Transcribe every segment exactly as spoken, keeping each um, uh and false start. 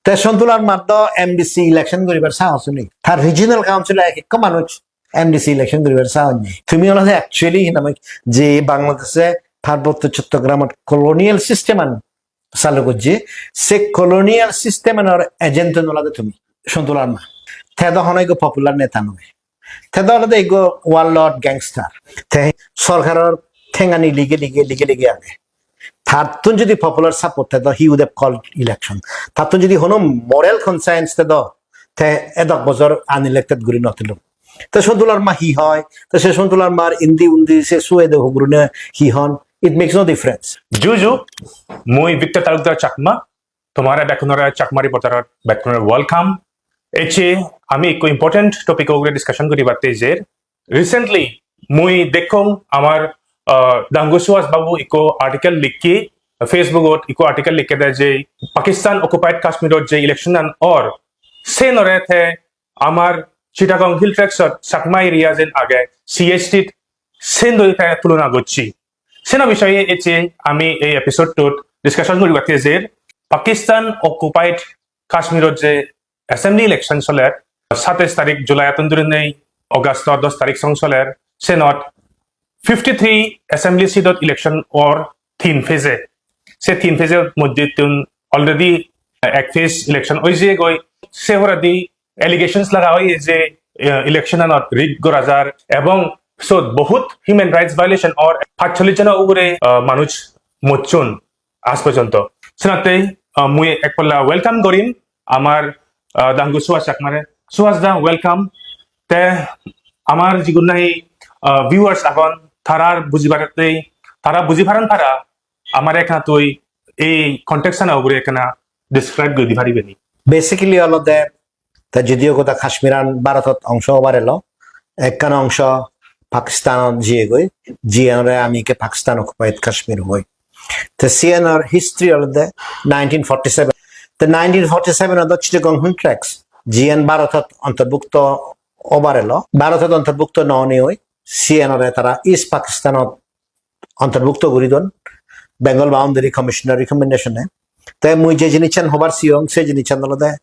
Te Sontu Larmar do M D C election guribar sahos nei. Tar regional council ek ekko manuj M D C election guribar sahos nei. Tumi olode actually hinamai je Bangladesh-e Parbotto Chottogramot colonial system an salu gojje, se colonial system anor agent olode tumi, Sontu Larma. Te do hono ekko popular neta noi. Te do olode ekko warlord gangster. Te sorkaror thengani lige lige, lige lige age. Tattun jodi popular support te do, he would have called election. Tattun jodi hono moral conscience te do, te edok bojor unelected guri no thelo. Te Sontu Larma hi hoi, te se Sontu Larmar indi undi se suede hugurune hi hon, it makes no difference. Juju, mui Victor Talukdar Chakma, tomare bekkunore Chakma Reporter-ot bekkunore welcome. Ecche ami ekko important topic ugure discussion guribatte jer. Recently mui dekkong amar, uh, Dangu Suhas babu ekko article likki, Facebook-ot ekko article likke de je Pakistan occupied Kashmir-ot je election an or, senore te amar Chittagong Hill Tracts-ot Chakma area jen age, C H T-t sendoi te tulona gocche. Seno bishoye ecche ami ei episode-tut discussion guribatte jer. Pakistan occupied Kashmir-ot je assembly election soler, satais tarik July-attun dhurinei August-or dos tarik song soler, senot fifty three assembly seat-ot election or tin phase-e. Se tin phase-er moddhettun already ek phase election oi jeyegoi. Se poredi allegations laga oye je, eh, election anot rig gora jar ebong sot bohut human rights violation or pachchollish jono ugure, eh, manuj mocchon aaj porjonto. Senotte, eh, mui ek palla welcome gorim amar, eh, Dangu Suhas Chakmare. Suhas da, welcome. Te amar jigun nahi, eh, viewers agon, tarar bujibatte, tara buji paron para, amare ekkana tui ei context ano ugure ekkana describe gori di paribe ni? Basically olode, te jodio goda Kashmir an Bharotot ongso obar elo, ekkan ongso Pakistanot jiyegoi, jiyanore ami ikke Pakistan occupied Kashmir hoi. Te siyanor history olode nineteen forty-seven. Te nineteen forty-seven ot Chittagong Hill Tracts, jiyan Bharotot ontorbhukto obar elo, Bharotot ontorbhukto no onei, siyanore tara East Pakistanot ontorbhukto guri don, Bengal Boundary Commission-or recommendation-e. Te mui je jinissan hobar siyong, se jinissan olode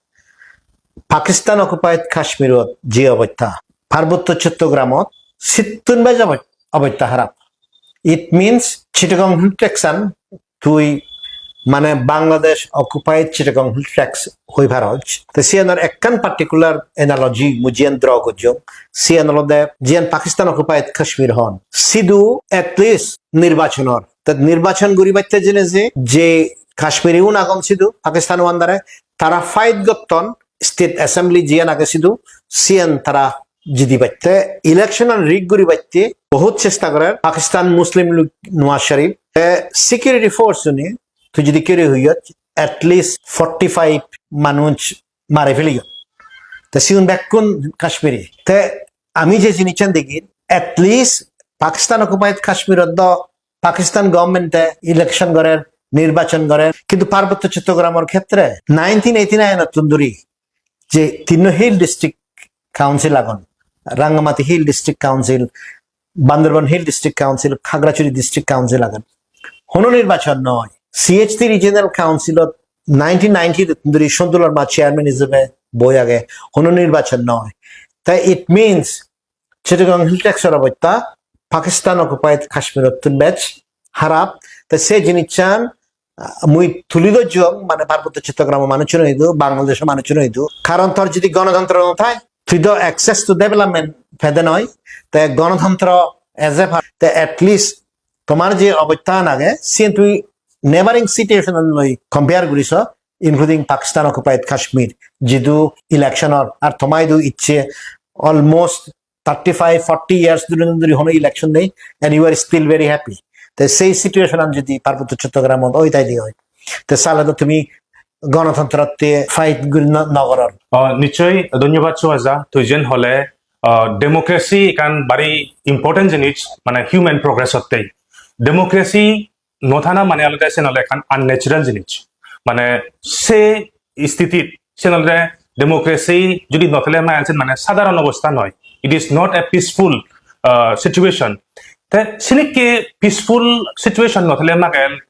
Pakistan occupied Kashmir-ot je obosta, Parbotto Chottogramot sittun bej obo-, obosta harap. It means Chittagong Hill Tracts an tui mane Bangladesh occupied Chittagong Hill Tracts hoi paros. Te siyanor ekkan particular analogy mui jiyan draw gojjong, siyan olode jiyan Pakistan occupied Kashmir hon, sidu at least nirbachon or. Te nirbachon guribatte jene je, je Kashmiri un agon sidu Pakistan under-e, tara fight gotton state assembly jiyan age sidu, siyan tara jidibatte, election an rig guribatte bohut chesta gorer Pakistan Muslim League Nawaz Sharif. Te security force uni, tui jodi kiri hoyot, at least forty-five manuj mari feliyon. Te sigun bekkun Kashmiri. Te ami je jinissan degir, at least Pakistan occupied Kashmirot do Pakistan government-e election gorer, nirbachon gorer, kintu Parbotto Chottogramor khetre nineteen eighty-nine ottun dhuri je tinno Hill District Council agon, Rangamati Hill District Council, Bandarban Hill District Council, Khagrachari District Council agon, hono nirbachon noi. C H T Regional Council-ot nineteen ninety dhuri Sontu Larma chairman ijebe boi age, hono nirbachon noi. Tai it means Chittagong Hill Tracts-or obosta Pakistan occupied Kashmir-ottun bej harap. Te se jinissan, ah, mui tuli dojjong, mane Parbotto Chottogramor manuchun oidu, Bangladeshor manuchun oidu. Karon tor jodi gonotontro no thai, tui do access to development pede noi. Te gonotontro eje par, te at least tomar je obosta age, siyen tui neighboring situation loi compare guriso, including Pakistan occupied Kashmir, jidu election or, ar tomaidu icche almost thirty-five, forty years dhuri dhuri hono election nei, and you are still very happy. Te sei situation an jodi Parbotto Chottogramot oi tai di oi, te sale to tumi gonotontrotte fight guri no, no goror. Ah, nichoi, dhonyobad Suhas da, tui jen hole, ah, democracy ekkan bari important jinis, mane human progress otte. Democracy no thana mane olode sen olode ekkan unnatural jinis. Mane se sthitit sen olode democracy jodi no thele mane sen mane sadharon obosta noi. It is not a peaceful, uh, situation. Te sinikke peaceful situation no thele mage,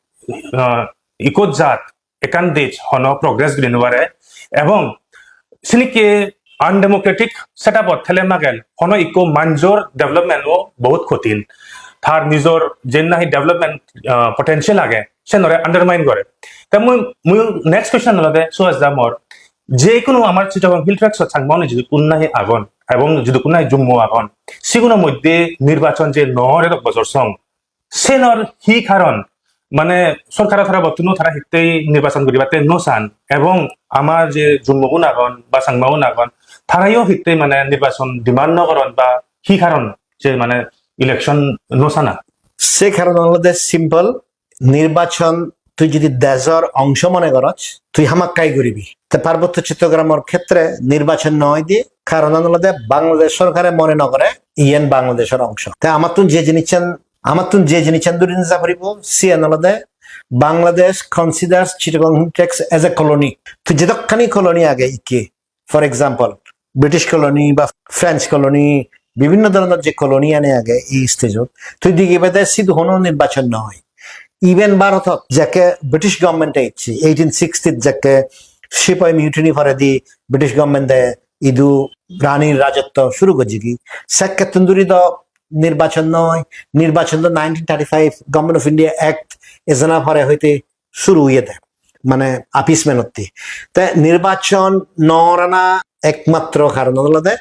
uh, ikko jat ekkan dej hono progress guri no pare. Ebong sinikke undemocratic setup-ot thele magen hono ikko manjor development-o bohut kotin. Tar nijor jen nahi development, ah, potential age, senore undermine gore. Te mui, mui next question olode, Suhas da, mor, je hono amar Chittagong Hill Tracts-ot Changma-un jidukkun nahi agon, ebong jidukkun nahi Jummo agon, siguno moddhe nirbachon je no or edok bojor song, senor hi karon? Mane sorkaro tarabottun tara hittei nirbachon guribatte no san, ebong amar je Jummo-gun agon ba Changma-un agon, tarayo hittei mane nirbachon demand no goron, ba hi karon je mane election no sana? Se karon olode simple, nirbachon tui jodi dejor ongso mone goros, tui hamakkai guribi. Te Parbotto Chottogramor khetre nirbachon noi de, karonan olode Bangladesh sorkare mone no gore iyen Bangladeshor ongso. Te amattun je jinissan, amattun je jinissan duri neja poribo, siyen olode Bangladesh considers Chittagong Hill Tracts as a colony. Tui jedokkani colony age ikke, for example, British colony ba French colony, bibhinno dhoronor je colony ani age ei stage-ot, tui digibede sidu hono nirbachon noi. Even Bharotot jekke British government-e ecche, eighteen sixty-t jekke Sepoy Mutiny poredi British government-e idu Ranir rajotto suru gojjegi, sekkettun duri do nirbachon noi, nirbachon do nineteen thirty-five Government of India Act ejana pore hoite suru oyede, mane appeasement otte. Te nirbachon no gorana ekmatro karon olode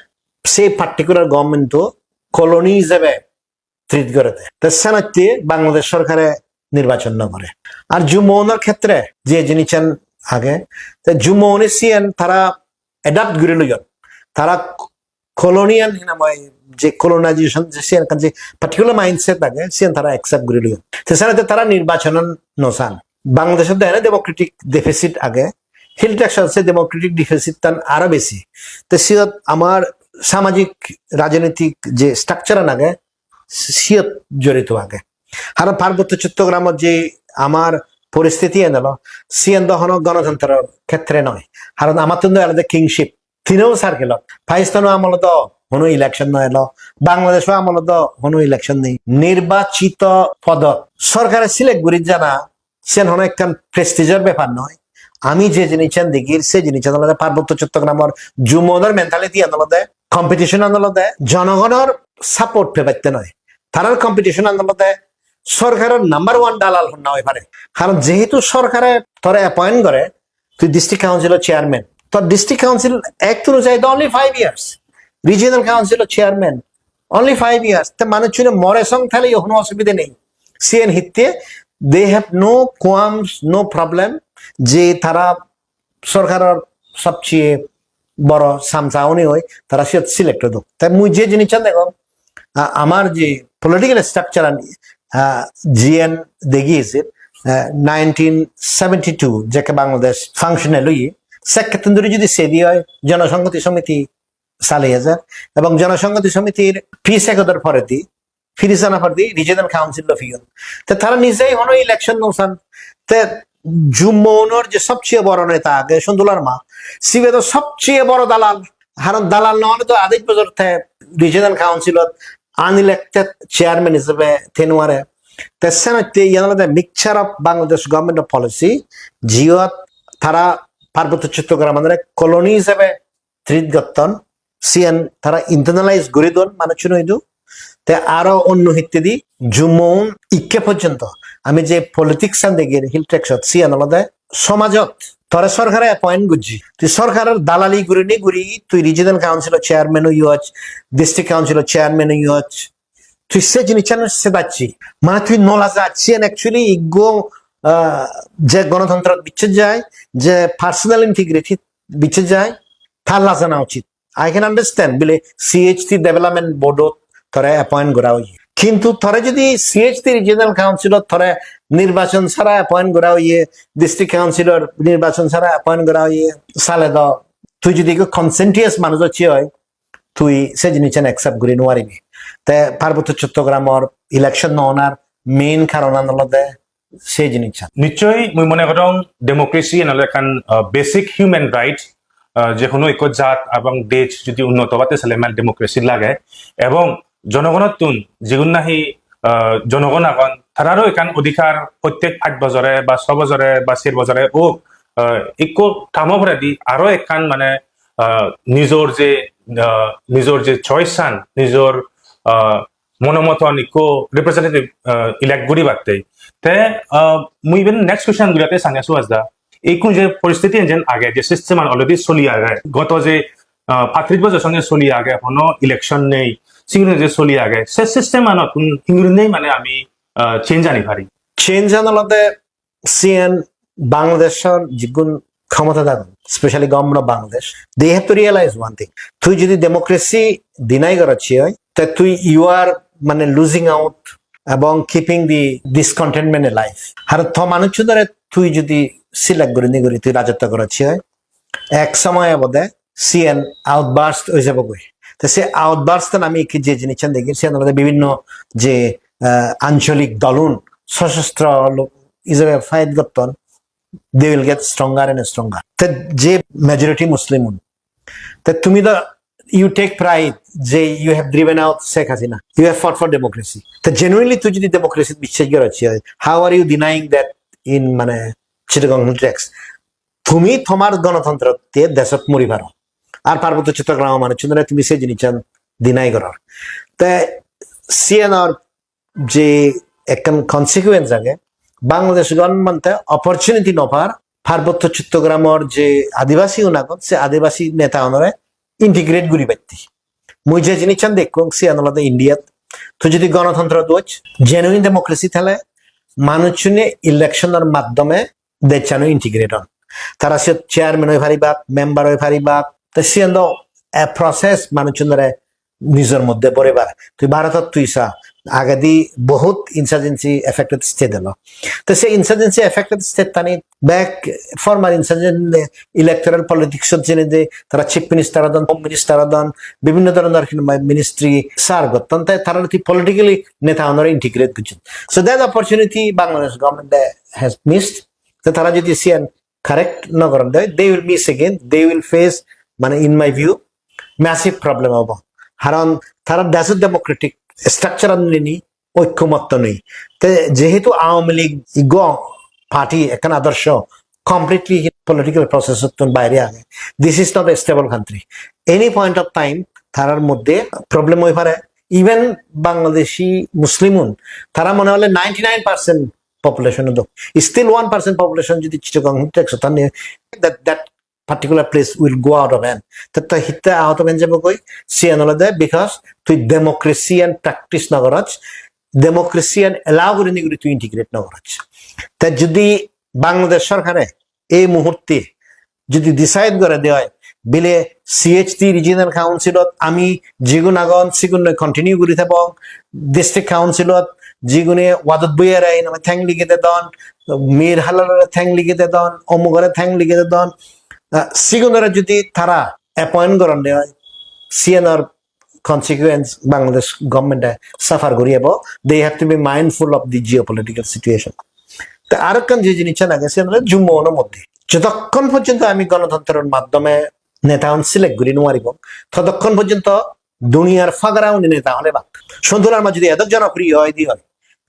se particular government-o colony ijebe treat gorede. Te senotte Bangladesh sorkare nirbachon no gore. Ar Jummo-unor khetre je jinissan age, te Jummo-une siyen tara adapt guri loyon. Tara colonial hinamai je colonization, je siyan ekkan je particular mindset age, siyan tara accept guri loyon. Te senotte tara nirbachon no san. Bangladeshot degene democratic deficit age, Hill Tracts-ot se democratic deficit-tan aro besi. Te siyot amar samajik rajnitik je structure-an age, siyot jorito age. Haron Parbotto Chottogramot je amar poristiti-an elo, siyan do hono gonotantror khetre noi. Haron amattun do elode kingship. Tino circle-ot, Pakistan-o amolot do hono election no elo, Bangladesh-o amolot do hono election nei. Nirbachito podot sorkare select guri jana, siyan hono ekkan prestige-or bepar noi. Ami je jinissan degir, se jinissan olode Parbotto Chottogramor Jummo-unor mentality-an olode, competition-an olode jonogonor support pebatte noi. Tarar competition-an olode sorkaror number one dalal honna oi pare. Karon jehetu sorkare tore appoint gore, tui district council-o chairman. Tor district council act onujai do only five years. Regional council-o chairman, only five years. Te manuchune more song thale yo hono osubide nei. Siyen hitte, they have no qualms, no problem je tara sorkaror sobcheye boro samsa-une oi tara siyot select odok. Te mui je jinissan degong, a-, amar je political structure-an, a, jiyen degi ejir, a, nineteen seventy-two jekke Bangladesh functional oye, sekkettun duri jodi sedi oi, Jonosonghoti Somiti sale ejer, ebong Jonosonghoti Somitir peace accord-or poredi, firi jana poredi regional council-o piyon. Te tara nijei hono election no san. Te Jummo-unor je sobcheye boro neta age Sontu Larma, sibe do sobcheye boro dalal. Haron dalal no ole do adej bojor te regional council-ot unelected chairman ijebe te no pare. Te senotte iyan olode mixture of Bangladesh government-o policy, jiyot tara Parbotto Chottogramore colony ijebe treat gotton, siyan tara internalize guri don manuchchun idu. Te aro onno hittedi Jummo-un ikke porjonto ami je politics-an degir Hill Tracts-ot, siyan olode somajot tore sorkare appoint gojje. Tui sorkaror dalali gurinei guri tui regional council-o chairman oyoj, district council-o chairman oyoj. Tui se jinissan sedacchi. Mane tui no lajach, siyan actually ikko, ah, je gonotantrot bicche jai, je personal integrity bicche jai, tar lajana uchit. I can understand, bile C H T Development Board-ot tore appoint gora oye. Kintu tore jodi C H T Regional Council-ot tore nirbachon sara appoint gora oye, District Council-or nirbachon sara appoint gora oye, sale do tui jodi ekko conscientious manuj ocche oi, tui se jinissan accept guri nuaribi. Te Parbotto Chottogramor election no onar main karonan olode se jinissan. Nichchoi mui mone gorong democracy en ole ekkan, ah, basic human right, ah, je hono ekko jat ebong dej jodi unnoto obode sale mane democracy lage, ebong jonogonottun jigun nahi, ah, jonogon agon, tararo ekkan odhikar prottek pach bojore ba so bojore ba ser bojore ok, ah, ikko term-o poredi aro ekkan mane, ah, nijor je, ah, nijor je choice-an, nijor, ah, mono moton ikko representative, ah, elect guribatte. Te, ah, mui iben next question guribak sangye Suhas da. Ikkun je poristiti jen age, je system-an already soli age, goto je, ah, pattris bojor songe soli age, hono election nei, sigun je soli age, se system-anottun hingurinei mane ami, ah, change ani pari. Change-an olode siyen Bangladeshor jigun khomotadar, specially government of Bangladesh, they have to realize one thing. Tui jodi democracy deny gorocchi oi, te tui, you are mane losing out ebong keeping the discontentment alive. Ar to manuchunore tui jodi select gurinei guri tui rajotto gorocchi oi, ek somoy obode siyen outburst oi jabogoi. Te se outburst-an ami ki je jinissan degi, siyen olode bibhinno je, ah, ancholik dolun, sosostro lo-, ijebe fight gotton, they will get stronger and stronger. Te je majority Muslim un. Te tumi to, you take pride je you have driven out Sheikh Hasina. You have fought for democracy. Te genuinely tui jodi democracy bicchej gorocchi oi, how are you denying that in mane Chittagong Hill Tracts? Tumi tomar gonotontro diye deshot mori paro. Ar Parbotto Chottogramor manuchunore tumi se jinissan deny goror. Te siyenor je ekkan consequence age, Bangladesh government-e opportunity no par, Parbotto Chottogramor je adibasi un agon, se adibasi neta unore integrate guribatte. Mui je jinissan dekkong, siyan olode India-t. Tui jodi gonotontro doj, genuine democracy thele, manuchune election-or maddome dejchano integrate on. Tara siyot chairman oi paribak, member oi paribak, te siyan do a process manuchunore nijor moddhe borebar. Tui Bharotot tui sa, agedi bohut insurgency affected state elo. Te se insurgency affected state tani bek former insurgent electoral politics ot jeinei tara chief minister odon, home minister odon, bibhinno dhoronor hinamai ministry serve gotton, te tara tui politically neta unore integrate gojjon. So that opportunity Bangladesh government has missed. Te tara jodi siyan correct no goron de, they will miss again, they will face, mane, in my view, massive problem obo. Karon tara deshot democratic structure ani oikkomotto nei. Te jehetu Awami League igo party ekkan adorsho completely political process ottun baire age. This is not a stable country. Any point of time tarar moddhe problem oi pare. Even Bangladeshi Muslimun, tara mone hole ninety-nine percent population odo. Still one percent population jodi Chittagong Hill Tracts ot thane, that, that particular place will go out of hand. Te to hitte out of hand jebo goi, siyan olode because tui democracy an practice no goroj, democracy an allow gurinei guri tui integrate no goroj. Te jodi Bangladesh sorkare ei muhurte jodi decide gore de oi, bile C H T Regional Council ot ami jigun agon sigun continue guri thabong, District Council ot jigune Wadud Bhuiyare hinamai theng ligi dedon, Mir Halalore theng ligi dedon, omugore theng ligi dedon, ah, sigunore jodi tara appoint goron de oi, siyanor consequence Bangladesh government e suffer guri ebo. They have to be mindful of the geopolitical situation. Te arokkan je jinissan age, siyan ole Jummo-uno moddhe. Jotokkon porjonto ami gonotontrer maddome neta-un select guri nw paribong, totokkon porjonto duniyar pagara-une neta-un ebak. Sontu Larma jodi edok jonopriyo oide oi,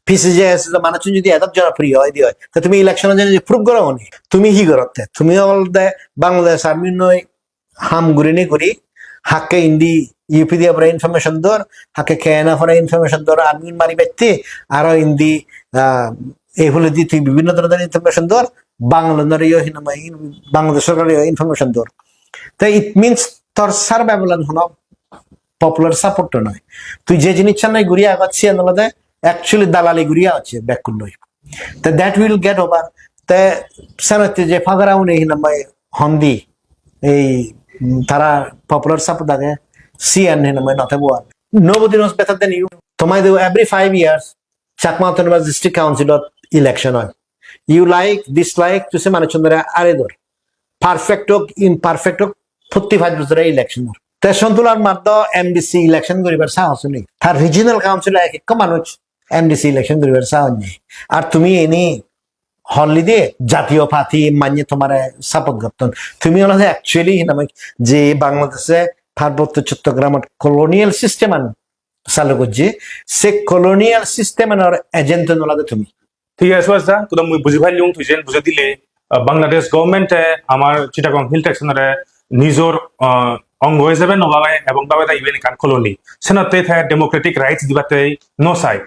P C J S do manuchun jodi edok jonopriyo oide oi, te tumi election-ot jeinei prove goro ni? Tumi hi gorotte? Tumi olode Bangladesh Army-unoi ham gurinei guri, hakke indi U P D F ore information dor, hakke K N F ore information dor, army mari bette, aro indi, ah, ei huledi tui bibhinno dhoronor information dor, Bangla-unore yo hinamai, Bangladesh sorkare yo information dor. Te it means tor survival an hono popular support to noi. Tui je jinissan noi guri agoj siyan olode actually dalali guri agoj bekkun noi. Te that will get over. Te senotte je pagara-une hinamai hondi ei, mm, tara popular support age, siyan hinamai no thebo ar. Nobody knows better than you. Tomaidu every five years Chakma Autonomous District Council ot election oi. You like, dislike, tui se manuchunore are dor. Perfect hok, imperfect hok, protti pach bojore election or. Te Sontu Larmar do M D C election guribar sahos nei. Tar regional council ek ekko manuj M D C election guribar sahos nei. Ar tumi eni holide jatiyo party manye tomare support gotton. Tumi olode actually hinamai je Bangladeshe Parbotto Chottogramot colonial system an salu gojje, se colonial system anor agent olode tumi. Thik age, Suhas da, toda mui buji pailung, tui jen bujei dile, uh, Bangladesh government-e amar Chittagong Hill Tracts-onore nijor, uh, ongo hijebe no babe ebong babe de iben ekkan colony. Senotte te democratic rights dibatte no sai.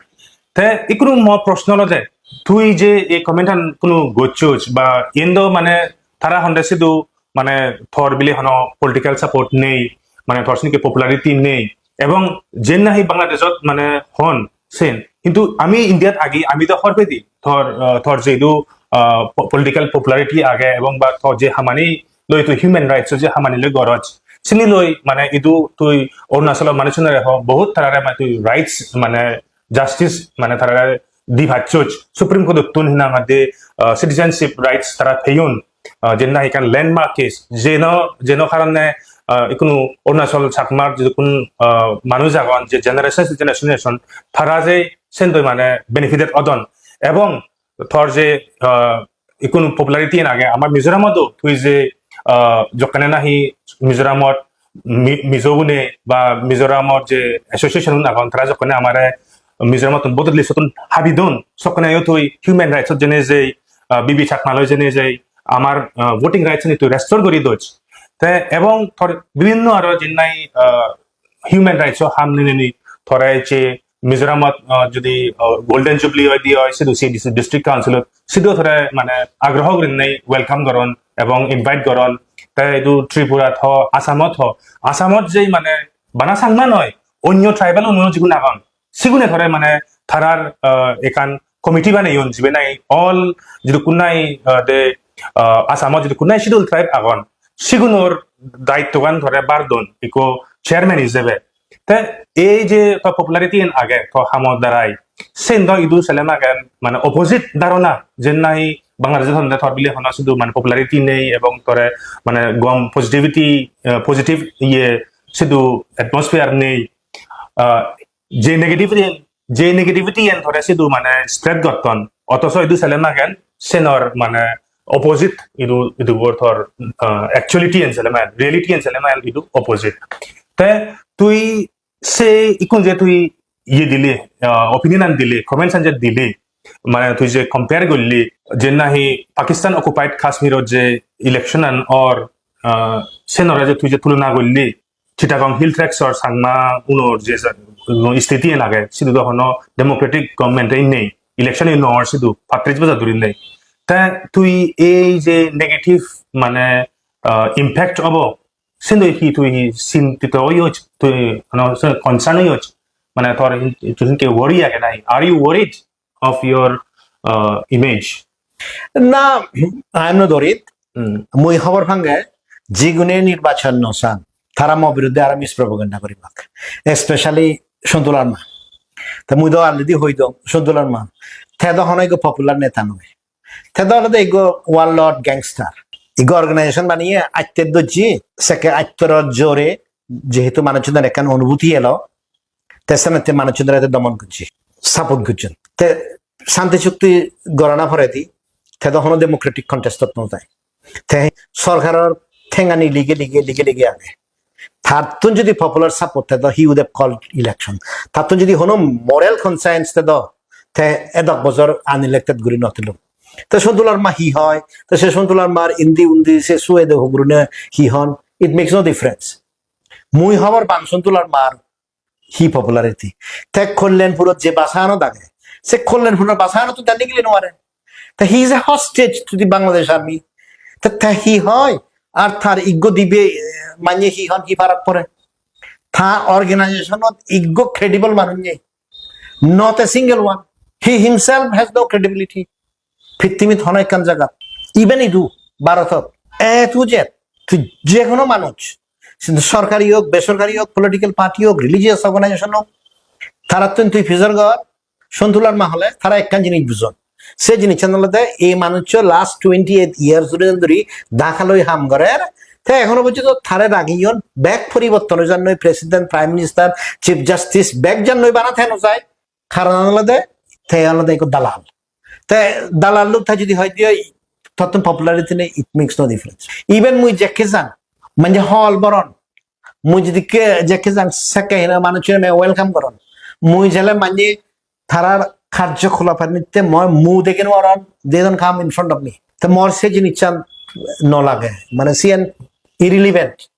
Te ikkunu mo proshno olode, tui je ei comment-an ikkunu gocchoj ba iyen do mane tara honde sidu mane tor bile hono political support nei, mane tor sinike popularity nei, ebong jen nahi Bangladeshot mane hon sen. Hintu ami Indiat agi, ami do hor pedi tor, uh, tor jedu, uh, po-, political popularity age ebong ba tor je hamani loi tui human rights je hamani loi goroj, sini loi mane idu tui Arunachal manuchunore ho, bohut tarare mane tui rights mane justice mane tarare di pacchoj. Supreme Court-ottun hinang hoide, uh, citizenship rights tara peyon, uh, jen nahi ekkan landmark case, jeno, jeno karone, uh, ikkunu Arunachal Chakmar jedukkun, uh, manuj agon, je generation, generation, tara je sendoi mane benefited odon. Ebong tor je, uh, ikkunu popularity age, amar Mizoramot do tui je, uh, jokkene nahi Mizoramot Mi-, Mizo gune ba Mizoramor je association un agon, tara jokkene amare Mizoramottun voter list-ottun habi don, sokkene yo tui human rights-ot jene jei, uh, B B Chakma loi jene jei, amar, uh, voting rights ni tui restore gori doj. Te ebong tor bibhinno aro jinnai, uh, human rights-o ham nineni tore je Mizoramot, uh, jodi, uh, Golden Jubilee oi di oi, sidu C D C District Council-ot, sidu tore mane agroho gurinei welcome goron ebong invite goron. Te idu Tripura-t ho, Assam-ot ho, Assam-ot jei mane bana Changma noi, onyo tribal onyo jigun agon, sigune tore mane tarar, uh, ekkan committee baneyon, jibe nahi all jidukkun nahi, uh, de, uh, Assam-ot jidukkun nahi schedule tribe agon, sigunor daittogan tore bar don ikko chairman hijebe. Te ei je to popularity en age to hamor darai, sen do idu sele magen mane opposite dharona, jen nahi Bangladesh honde tor bile hono sidu mane popularity nei ebong tore mane gom positivity, uh, positive iye sidu atmosphere nei. Uh, je negativity, je negativity en tore sidu mane spread gotton, otoso idu sele magen senor mane opposite idu, idu bor tor, uh, actuality en sele magen, reality en sele magen idu opposite. Te tui se ikkun je tui iye dili, uh, opinion an dili, comments an je dili, mane tui je compare gulli, je nahi Pakistan occupied Kashmir-ot je election an or, uh, senore je tui je tulona gulli, Chittagong Hill Tracts or Changma unor je ja-, stiti en age, sidu do hono democratic government ei nei, election ei no or sidu patrish bojor duri nei. Te tui ei je negative mane, uh, impact obo, sindoi hi tui hi chintito oyoj, tui mane concern oyoj, mane tor hin-, tui hinke worry age nahi? Are you worried of your, uh, image? Na, I am not worried. Hmm. Mui hobor pange, jigune nirbachon no san, tara mo biruddhe aro mispropaganda guribak. Especially Sontu Larma. Te mui do already hoi dong, Sontu Larma. Te do hono ekko popular neta noi. Te do olode ekko warlord gangster. Ekko organization baniye atte dojji, sekke attoror jore jehetu manuchunor ekkan onubhuti elo, te senotte manuchunore te domon gojje, support gojjon. Te santi chukti gorana poredi te do hono democratic contest-ot no jai. Te sorkaror thengani lige lige, lige lige age. Tattun jodi popular support te do, he would have called election. Tattun jodi hono moral conscience te do, te edok bojor unelected guri no telo. Te Sontu Larma hi hoi, te se Sontu Larmar indi undi se suede hogurune hi hon, it makes no difference. Mui hobor pang Sontu Larmar hi popularity. Te Kalyanpurot je basaanot age, se Kalyanpuror basaanottun te nigili no pare. Te he is a hostage to the Bangladesh Army. Te, te hi hoi, ar tar iggo dibe, eh, manye hi hon, hi farak pore. Ta organization-ot iggo credible manuj nei. Not a single one. He himself has no credibility. Pittimit hono ekkan jagat, even idu Bharotot, A to Z, tui je hono manuj, sintu sorkari ok, besorkari ok, political party ok, religious organization ok, tarattun tui pijor gor, Sontu Larma hole tara ekkan jinis bujon. Se jinissan olode ei manuccho last twenty eight years dhuri dhuri Dhaka loi ham gorer, te ekhono porjonto tare ragiyon, bek poriborton oi jannoi, president, prime minister, chief justice, bek jannoi bana te no jai. Karon olode te olode ekko dalal. Te dalal luk te jodi hoi diye tottun popularity nei, it makes no difference. Even mui jekke jang, manje hall boron, mui jodi ke jekke jang sekke hina manuchune me welcome goron. Mui jele manje tarar karjokolapanitte moi mu degen waron, they don't come in front of me. Te mor se jinissan no lage, mane siyan irrelevant.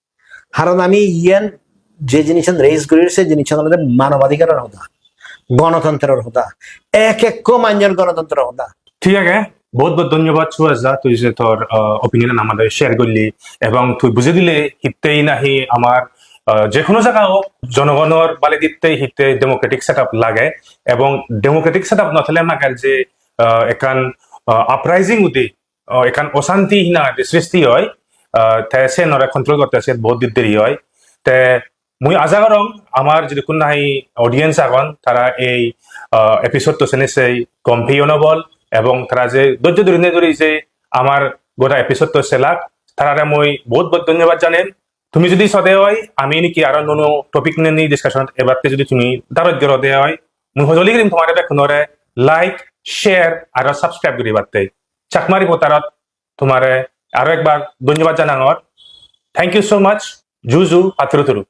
Haron ami iyan je jinissan raise gorir, se jinissan olode manobadhikaror hoda, gonotantror hoda, ek ekko manjor gonotantror hoda. Thik age, bohut bohut dhonyobad Suhas da, tui je tor, ah, opinion an amare share gorli ebong tui bujei dile hittei nahi amar, ah, je hono jaga hok jonogonor bale dittei hittei democratic setup lage ebong democratic setup no thele magel je, ah, ekkan, ah, uprising udi, ah, ekkan osanti hina je srishti oi, ah, te senore control gotte se bohut deri oi. Te mui aja gorong amar jidukkun nahi audience agon, tara ei, ah, episode to sene sei gom peiyo no bol, ebong tara je dhojjo dhuri ne dhuri je amar goda episode to selak, tarare mui bohut bohut dhonyobad janem. Tumi judi sode oi, ami niki aro nuo nuo topic nini discussion ebatte judi tumi daroj gorode oi, mui hojoli gorim tomare bekkunore like, share aro subscribe guribatte. Chakma Reporter ot tomare aro ekbar dhonyobad janangor. Thank you so much. Ju ju, paturu turu.